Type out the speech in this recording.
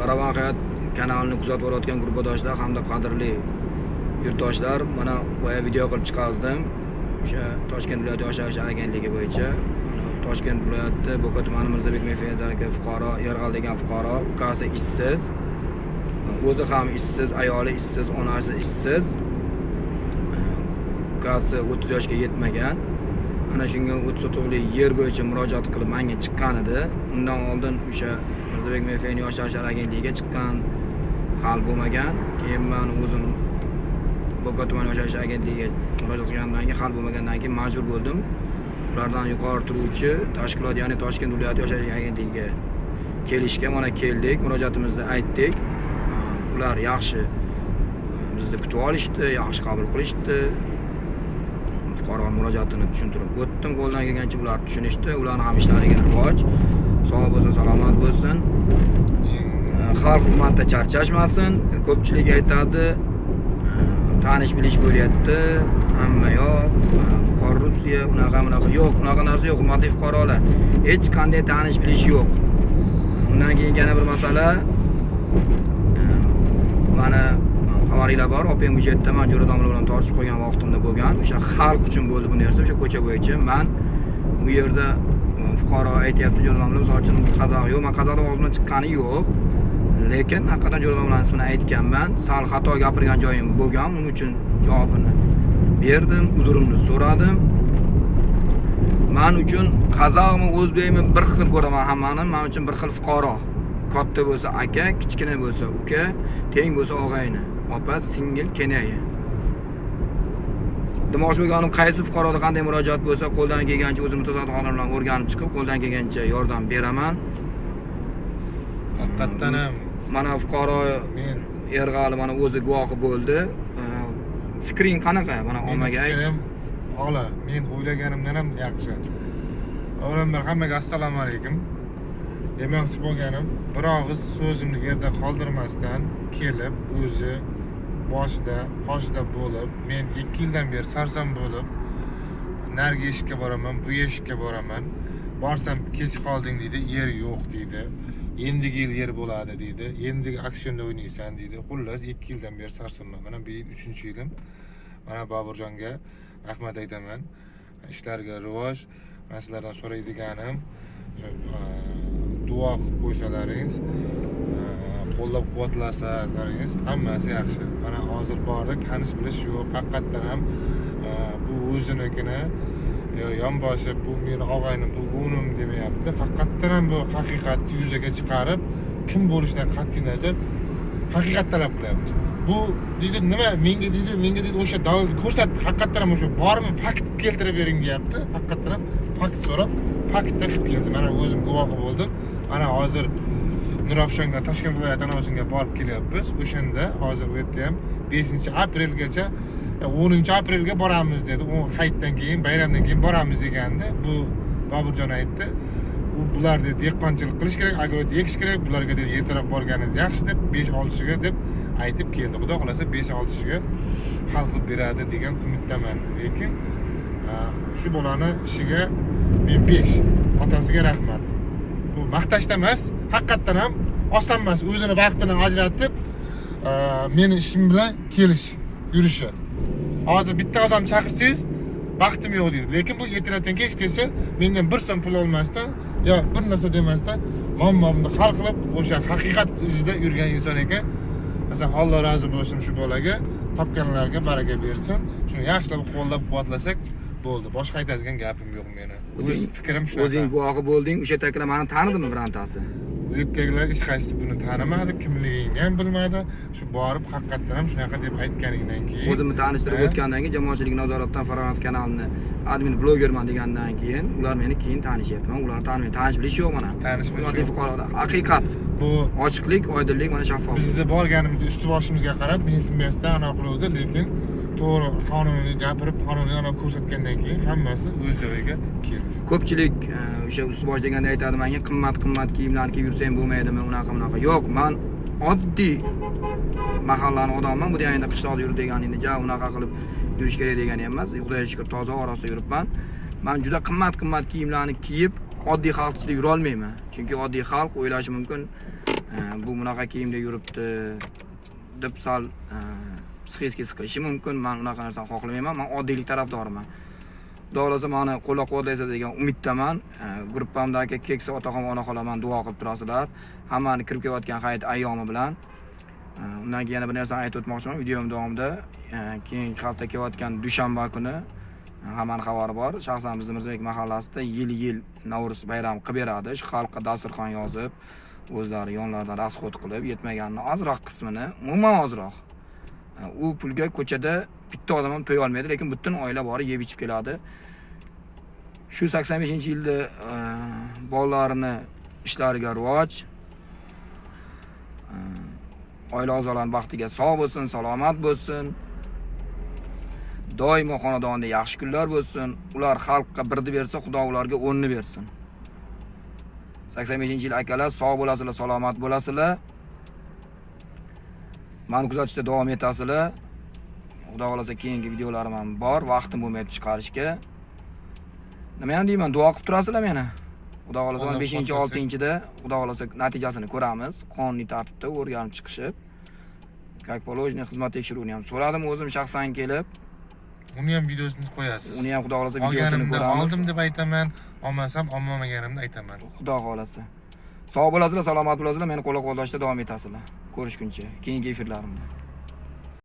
Farovon hayot kanalini kuzatib borayotgan gruppadoshlar hamda qadrli yurtdoshlar, mana boya video qilib chiqazdim. O'sha Toshkent viloyati yoshlar ishlari agentligi bo'yicha. Mana Toshkent viloyati Bo'ka tumani Mirzabek Mefedagi fuqaro Erg'al degan fuqaro, ukasi ishsiz, o'zi ham ishsiz, ayoli ishsiz, onasi ishsiz. Ukasi 30 yoshga yetmagan. Ana shunga 30 sotixli yer bo'yicha murojaat qilib menga chiqqan edi. Undan oldin o'sha Mirzabek Mefeni yoshlar ishlari agentligiga chiqqan, hal bo'lmagan. Keyin men o'zim Bo'ka tuman yoshlar ishlari agentligiga murojaat qilgandan keyin hal bo'lmagandan keyin majbur bo'ldim. Ulardan yuqori turuvchi tashkilot, ya'ni Toshkent viloyati yoshlar ishlari agentligiga kelishga mana keldik, murojaatimizni aytdik. Ular yaxshi bizni kutib olishdi, yaxshi qabul qilishdi. Fuqaro murojaatini tushuntirib o'tdim, qo'ldan kelgancha ular tushunishdi. Ularni ham ishlariga rivoj, sog' bo'lsin, salomat bo'lsin. Xalq xizmatda charchashmasin. Ko'pchilik aytadi, tanish bilish bo'lyapti, hamma yoq korrupsiya, unaqa bunaqa yo'q, unaqa narsa yo'q, hurmatli fuqarolar. Hech qanday tanish bilish yo'q. Undan keyin yana bir masala, mana xabaringlar bor, OPM budjetda man Jo'ra domla bilan tortishib qolgan vaqtimda bo'lgan. O'sha xalq uchun bo'ldi bu narsa, o'sha ko'cha bo'yicha. Man u yerda fuqaro aytyapti, Jo'ra domla, misol uchun qozoq yo'q, man qozoqni og'zimdan chiqqani yo'q. Lekin haqiqatan Jo'ra domlani ismini aytganman. Sal xato gapirgan joyim bo'lgan, uning uchun javobini berdim, uzrimni so'radim. Man uchun qozoqmi, o'zbekmi bir xil ko'raman hammani. Man uchun bir xil fuqaro. Katta bo'lsa aka, kichkina bo'lsa uka, teng bo'lsa og'ayni, opa, singil, kenaya. Demoqchi bo'lganim, qaysi fuqaroda qanday murojaat bo'lsa, qo'ldan kelgancha o'zim mutasaddi xodimlar bilan o'rganib chiqib, qo'ldan kelgancha yordam beraman. Haqiqatdan ham Mana fuqaro men Erg'ali mana o'zi guvohi bo'ldi. Fikring qanaqa? Mana meni ommaga ayt. Fikrim ola, men o'ylaganimdan ham yaxshi. Avvalambor hammaga assalomu alaykum. Demoqchi bo'lganim, bir og'iz so'zimni yerda qoldirmasdan kelib, o'zi boshida, qoshida bo'lib, men 2 yildan beri sarson bo'lib, narigi eshikka boraman, bu eshikka boraman. Borsam kech qolding deydi, yer yo'q deydi. Endigi yil yer bo'ladi deydi. Endigi auksionda o'ynaysan deydi. Xullas, 2 yildan beri sarsonman. Mana bu yil 3-yilim. Mana Boburjonga rahmat aytaman. Ishlariga rivoj. Mana sizlardan so'raydiganim, o'sha, duo qilib qo'ysalaringiz, qo'llab quvvatlasalaringiz hammasi yaxshi. Mana hozir bordik, tanish bilish yo'q. Haqiqatdan ham bu o'zinikini yo yonboshi, bu meni og'aynim, bu o'nim demayapti. Haqiqatdan ham bu haqiqatni yuzaga chiqarib, kim bo'lishidan qat'iy nazar haqiqat talab qilyapti. Bu deydi, nima menga deydi, menga deydi, o'sha dalil ko'rsatdi. Haqiqatdan ham o'sha bormi, fakt keltirib bering deyapti. Haqiqatdan ham fakt so'rab, faktda qilib keldi. Mana o'zim guvohi bo'ldim. Mana hozir Nurafshonga, Toshkent viloyati Anavsinga borib kelyapmiz. O'shanda hozir u yerda ham 5 aprelgacha, 10 aprelga boramiz dedi. U hayitdan keyin, bayramdan keyin boramiz degandi. Bu Boburjon aytdi. U bular dedi, dehqonchilik qilish kerak, огород ekish kerak, bularga dedi ertaroq borganingiz yaxshi deb 5-6 deb aytib keldi. Xudo xohlasa 5-6 hal qilib beradi degan umiddaman. Lekin shu bolani ishiga men 5, otasiga rahmat. Bu maqtashda emas, haqiqatdan ham oson emas, o'zini vaqtini ajratib, meni ishim bilan kelish, yurishi. Hozir bitta odam chaqirsangiz, vaqtim yo'q deydi. Lekin bu ertalabdan kechgacha mendan bir so'm pul olmasdan yo bir narsa demasdan muammomni hal qilib, o'sha haqiqat izida yurgan inson ekan. Masalan, Alloh rozi bo'lsin shu bolaga, topganlarga baraka bersin. Shuni yaxshilab qo'llab-quvvatlasak bo'ldi. Boshqa aytadigan gapim yo'q meni. O'z fikrim shunaqa. O'zing guvohi bo'lding, o'sha yerdagilar mani tanidimi birontasi? Bu yerdagilar hech qaysi buni tanimadi, kimligingni ham bilmadi. Shu borib haqiqatdan ham shunaqa deb aytganingdan keyin O'zimni tanishtirib o'tgandan keyin jamoatchilik nazoratdan Farg'ona kanalini admin blogerman degandan keyin ular meni keyin tanishyapti. Men ularni tanimayman. Tanish bilish yo'q mana. Tanish bilish Hurmatli yo'q. fuqarolar, haqiqat, Bu ochiqlik, oydinlik, mana shaffoflik. Bizni borganimizda usti boshimizga qarab mensimasdan anaqa qiluvdi, lekin to'g'ri qonuniy gapirib, qonuniy anaqa ko'rsatgandan keyin hammasi o'z joyiga keldi. Ko'pchilik o'sha usti bosh deganda aytadi menga, qimmat qimmat kiyimlarni kiyib yursang bo'lmaydimi, unaqa bunaqa. Yo'q, man oddiy mahallani odamman. Bu deganda qishloqda yur deganingni ja unaqa qilib yurish kerak degani emas. Xudoga shukur, toza orasida yuribman. Man juda qimmat qimmat kiyimlarni kiyib oddiy xalq ichida yura olmayman. Chunki oddiy xalq o'ylashi mumkin, Bu bunaqa kiyimda yuribdi deb sal psixически siqilishi mumkin. Man unaqa narsani xohlamayman. Man oddiylik tarafdoriman. Xudo xohlasa, mani qo'llab-quvvatlaysiz degan umiddaman. Gruppamdagi keksa otaxon va onaxonlar mani duo qilib turasizlar. Hammani kirib kelayotgan hayit ayyomi bilan. Undan keyin yana bir narsani aytib o'tmoqchiman videom davomida. Keyingi hafta kelayotgan dushanba kuni, hammani xabari bor. Shaxsan bizni Mirzabek mahallasida yil-yil Navro'z bayrami qilib beradi. Shu xalqqa dasturxon yozib, o'zlari yonlaridan расход qilib, yetmaganini ozroq qismini, umuman ozroq. U pulga ko'chada bitta odam ham to'ya olmaydi, lekin butun oila borib yeb ichib keladi. Shu 85-yilda bolalarini ishlariga rivoj, oila a'zolarini baxtiga sog' bo'lsin, salomat bo'lsin. Doimo xonadonida yaxshi kunlar bo'lsin. Ular xalqqa birni bersa, Xudo ularga o'nni bersin. 85-yil akalar, sog' bo'lasizlar, salomat bo'lasizlar. Mani kuzatishda davom etasizlar. Xudo xohlasa, keyingi videolarim ham bor, vaqtim bo'lmaydi chiqarishga. Nima ham deyman, duo qilib turasizlar meni. Xudo xohlasa, Qo'llab 5 quvvatlasak. 6-da Xudo xohlasa natijasini ko'ramiz. Qonuniy tartibda o'rganib chiqishib, как положено xizmat tekshiruvini ham so'radim o'zim shaxsan kelib. Uni ham videosini qo'yasiz. Uni ham Xudo xohlasa videosini Olganimda ko'ramiz. oldim deb aytaman, olmasam olmaganimni aytaman. Xudo xohlasa. Sog' bo'lasizlar, salomat bo'lasizlar, meni qo'llab-quvvatlashda davom etasizlar. Ko'rishguncha keyingi efirlarimda.